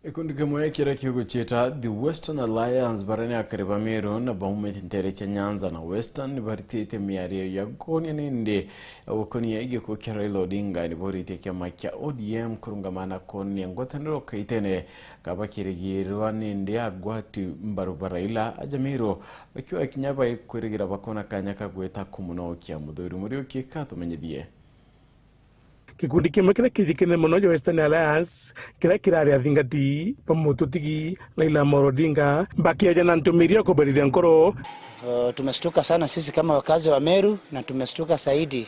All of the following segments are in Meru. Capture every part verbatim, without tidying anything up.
Gikundi kimwe kiria kiguciita The Western Alliance, baria ni akari ba Meru na baumite nteere cia Nyanza na Western, nibaritite miario ya gukonia nindi gukonia gikuo kia Raila Odinga. Niboritie kiama kia O D M kurungama na kuonia ngwataniro kaitene, kaba kirigirwa nindi agwati mbaru ba Raila aja Meru, bakiuga kinya baikwirigira bakona kanya ka gwita kumunokia. Muthuri Muriuki katumenyithie. Gikundi kimwe kiria kijikene mono ja Western Alliance, kiria kirari athingati ba mututigi Raila Amolo Odinga, bakieja na ntumiri ya kubarithia nkoro. Uh, tumestuka sana sisi kama wakazi wa Meru, na tumestuka zaidi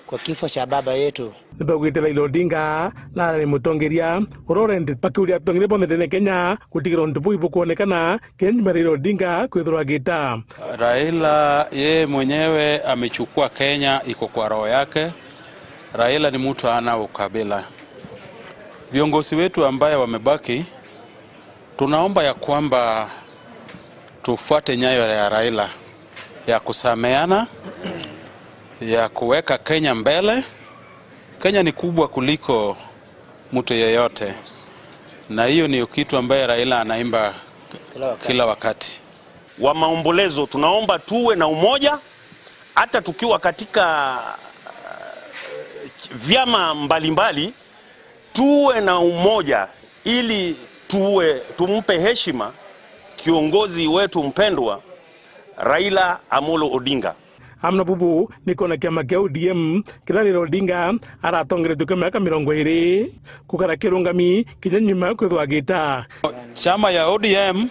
kwa kifo cha baba yetu. Nibaugite Raila Odinga na ari mutongeria uria urende bakiuria atongeria bonthe ndene Kenya gutigira untu buu ibukwonekana, kenya nyuma Raila Odinga kwithirwa agita. Raila yeye mwenyewe amechukua Kenya, iko kwa roho yake. Raila ni mtu hana ukabila. Viongozi wetu ambaye wamebaki, tunaomba ya kwamba tufuate nyayo ya Raila ya kusameana, ya kuweka Kenya mbele. Kenya ni kubwa kuliko mtu yeyote, na hiyo ni kitu ambaye Raila anaimba kila wakati. Kila wakati. Wa maombolezo, tunaomba tuwe na umoja, hata tukiwa katika, uh, vyama mbalimbali, tuwe na umoja ili tuwe, tumpe heshima kiongozi wetu mpendwa Raila Amolo Odinga. Amwe na bubu ni kwona kiama kia O D M kiria Raila Odinga aratongeretue kwa miaka mirongo iri, gukara kirungami kinya nyuma ya kwithwa agita. Chama ya O D M,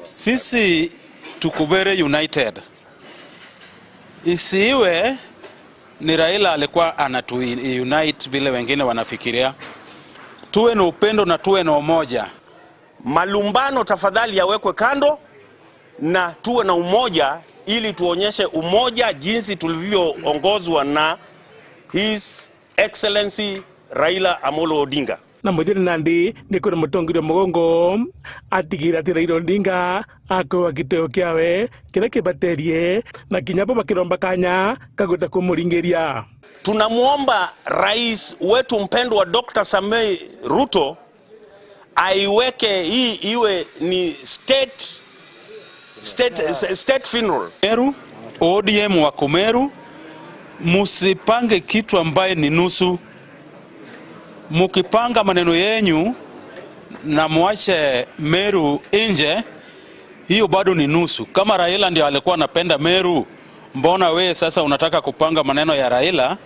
sisi tuko very united. Isiwe ni Raila alikuwa anatu unite vile wengine wanafikiria. Tuwe na upendo na tuwe na umoja. Malumbano tafadhali yawekwe kando na tuwe na umoja ili tuonyeshe umoja jinsi tulivyoongozwa na His Excellency Raila Amolo Odinga. Na muthia nandi ni kwira mutongeria mugongo atigira ati Raila Odinga akowa gitio kiawe kiria kibaterie, na kinya bo bakiromba kanya ka gwita kumuringiria. Tunamuomba rais wetu mpendwa Doctor Samei Ruto aiweke hii iwe ni state, state, state funeral. Meru, O D M wa Kumeru, musipange kitu ambaye ni nusu. Mukipanga maneno yenyu na mwache Meru nje, hiyo bado ni nusu. Kama Raila ndio alikuwa anapenda Meru, mbona we sasa unataka kupanga maneno ya Raila,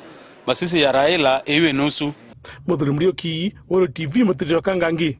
masisi ya Raila iwe nusu? Muthuri Muriuki, Weru T V, Mutiriro Kangangi.